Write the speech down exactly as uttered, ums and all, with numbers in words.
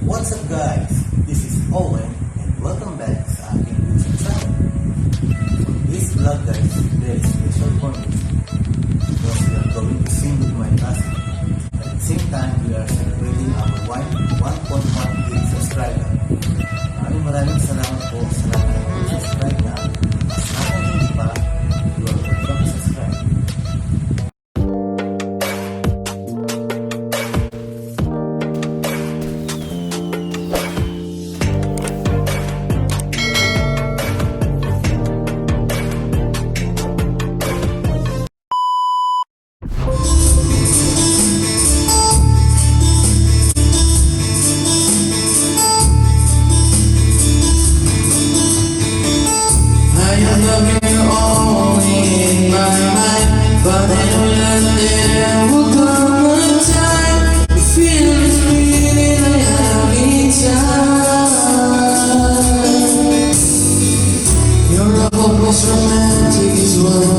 What's up, guys? This is Owen and welcome back sa aking YouTube channel. For this vlog, guys, very special for me because we are going to sing with my classmate. At the same time, we are celebrating our one, one point one K subscriber. Maraming, maraming salamat po sa lahat ng subscribe na. At sa mga hindi pa, you are welcome to subscribe. I am loving you only in my mind, but I know that there will come a time you feel this feeling I have inside. You're a hopeless romantic is what